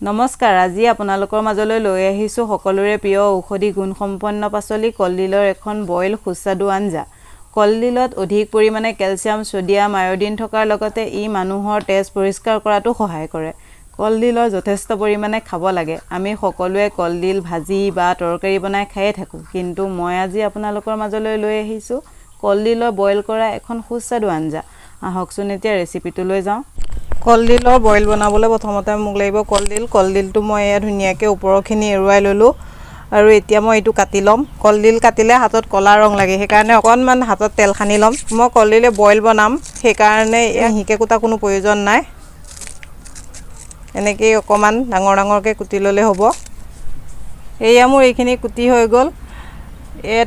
নমস্কাৰ, আজি আপোনালোকৰ মাজলৈ লৈ আহিছোঁ সকলোৰে প্ৰিয় ঔষধি গুণসম্পন্ন পাচলি কলডিলৰ এখন বইল সুস্বাদু আঞ্জা। কলডিলত অধিক পৰিমাণে কেলছিয়াম, ছ'ডিয়াম, আয়ডিন থকাৰ লগতে ই মানুহৰ তেজ পৰিষ্কাৰ কৰাতো সহায় কৰে। কলডিলৰ যথেষ্ট পৰিমাণে খাব লাগে। আমি সকলোৱে কলডিল ভাজি বা তৰকাৰী বনাই খায়ে থাকোঁ, কিন্তু মই আজি আপোনালোকৰ মাজলৈ লৈ আহিছোঁ কলডিলৰ বইল কৰা এখন সুস্বাদু আঞ্জা। আহকচোন এতিয়া ৰেচিপিটোলৈ যাওঁ। কলডিলৰ বইল বনাবলৈ প্ৰথমতে মোক লাগিব কলডিল। কলডিলটো মই এয়া ধুনীয়াকৈ ওপৰৰখিনি এৰুৱাই ল'লোঁ আৰু এতিয়া মই এইটো কাটি ল'ম। কলডিল কাটিলে হাতত ক'লা ৰং লাগে, সেইকাৰণে অকণমান হাতত তেল সানি ল'ম। মই কলডিলে বইল বনাম, সেইকাৰণে মিহিকৈ কুটা কোনো প্ৰয়োজন নাই। এনেকেই অকণমান ডাঙৰ ডাঙৰকৈ কুটি ল'লে হ'ব। এয়া মোৰ এইখিনি কুটি হৈ গ'ল।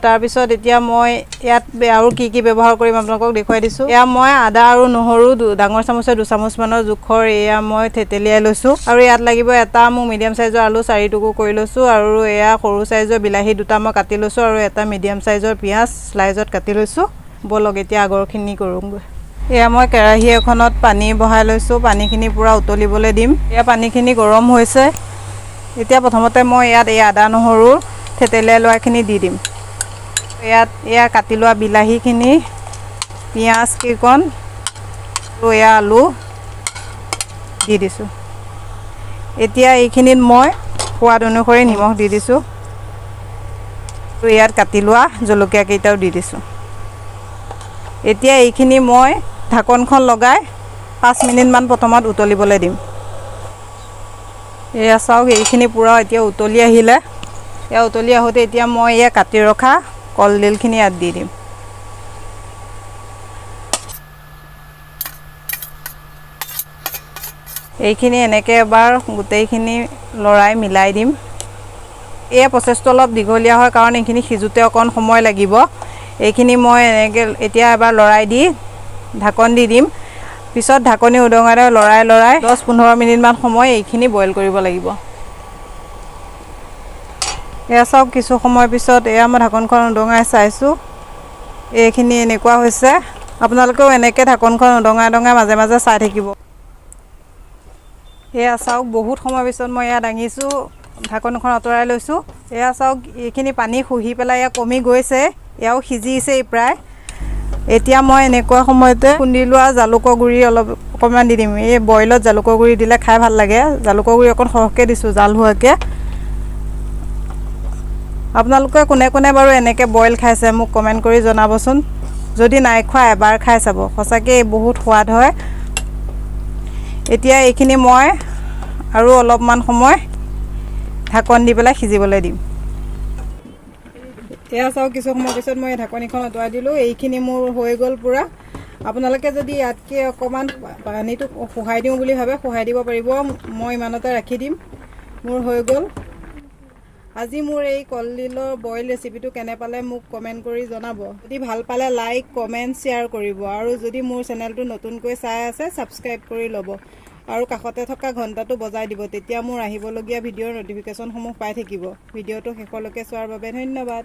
তাৰপিছত এতিয়া মই ইয়াত আৰু কি কি ব্যৱহাৰ কৰিম আপোনালোকক দেখুৱাই দিছোঁ। এয়া মই আদা আৰু নহৰু ডাঙৰ চামুচে দুচামুচমানৰ জোখৰ এয়া মই থেতেলিয়াই লৈছোঁ। আৰু ইয়াত লাগিব এটা মোক মিডিয়াম চাইজৰ আলু 4 টুকুৰ কৰি লৈছোঁ, আৰু এয়া সৰু চাইজৰ বিলাহী 2টা মই কাটি লৈছোঁ, আৰু এটা মিডিয়াম চাইজৰ পিঁয়াজ শ্লাইজত কাটি লৈছোঁ। ব'লক এতিয়া আগৰখিনি কৰোঁগৈ। এয়া মই কেৰাহী এখনত পানী বহাই লৈছোঁ। পানীখিনি পূৰা উতলিবলৈ দিম। এয়া পানীখিনি গৰম হৈছে। এতিয়া প্ৰথমতে মই ইয়াত এই আদা নহৰু থেতেলিয়াই লোৱাখিনি দি দিম। ইয়াত এয়া কাটি লোৱা বিলাহীখিনি, পিঁয়াজ কেইকণ আৰু এয়া আলু দি দিছোঁ। এতিয়া এইখিনিত মই সোৱাদ অনুসৰি নিমখ দি দিছোঁ, আৰু ইয়াত কাটি লোৱা জলকীয়া কেইটাও দি দিছোঁ। এতিয়া এইখিনি মই ঢাকনখন লগাই 5 মিনিটমান প্ৰথমত উতলিবলৈ দিম। এয়া চাওক, এইখিনি পূৰা এতিয়া উতলি আহিলে। এয়া উতলি আহোঁতে এতিয়া মই এয়া কাটি ৰখা কলডিলখিনি ইয়াত দি দিম। এইখিনি এনেকৈ এবাৰ গোটেইখিনি লৰাই মিলাই দিম। এই প্ৰচেছটো অলপ দীঘলীয়া হয়, কাৰণ এইখিনি সিজোতে অকণ সময় লাগিব। এইখিনি মই এনেকৈ এতিয়া এবাৰ লৰাই দি ঢাকন দি দিম। পিছত ঢাকনি উদঙাই লৰাই লৰাই 10-15 মিনিটমান সময় এইখিনি বইল কৰিব লাগিব। এয়া চাওক, কিছু সময় পিছত এয়া মই ঢাকনখন উদঙাই চাইছোঁ, এইখিনি এনেকুৱা হৈছে। আপোনালোকেও এনেকৈ ঢাকনখন উদঙাই উদঙাই মাজে মাজে চাই থাকিব। এয়া চাওক, বহুত সময় পিছত মই এয়া দাঙিছোঁ, ঢাকনখন আঁতৰাই লৈছোঁ। এয়া চাওক, এইখিনি পানী শুহি পেলাই এয়া কমি গৈছে, এয়াও সিজিছেই প্ৰায়। এতিয়া মই এনেকুৱা সময়তে খুন্দি লোৱা জালুকৰ গুড়ি অলপ অকণমান দি দিম। এই বইলত জালুকৰ গুড়ি দিলে খাই ভাল লাগে। জালুকৰ গুড়ি অকণ সৰহকৈ দিছোঁ, জাল হোৱাকৈ। আপোনালোকে কোনে কোনে বাৰু এনেকৈ বইল খাইছে মোক কমেণ্ট কৰি জনাবচোন। যদি নাই খোৱা এবাৰ খাই চাব, সঁচাকৈ বহুত সোৱাদ হয়। এতিয়া এইখিনি মই আৰু অলপমান সময় ঢাকন দি পেলাই সিজিবলৈ দিম। এয়া চাওক, কিছু সময় পিছত মই ঢাকনিখন আঁতৰাই দিলোঁ। এইখিনি মোৰ হৈ গ'ল পূৰা। আপোনালোকে যদি ইয়াতকৈ অকণমান পানীটো শোহাই দিওঁ বুলি ভাবে শোহাই দিব পাৰিব। মই ইমানতে ৰাখি দিম, মোৰ হৈ গ'ল। আজি মোৰ এই কলডিলৰ বইল ৰেচিপিটো কেনে পালে মোক কমেণ্ট কৰি জনাব। যদি ভাল পালে লাইক, কমেণ্ট, শ্বেয়াৰ কৰিব, আৰু যদি মোৰ চেনেলটো নতুনকৈ চাই আছে ছাবস্ক্ৰাইব কৰি ল'ব, আৰু কাষতে থকা ঘণ্টাটো বজাই দিব। তেতিয়া মোৰ আহিবলগীয়া ভিডিঅ'ৰ ন'টিফিকেশ্যনসমূহ পাই থাকিব। ভিডিঅ'টো শেষলৈকে চোৱাৰ বাবে ধন্যবাদ।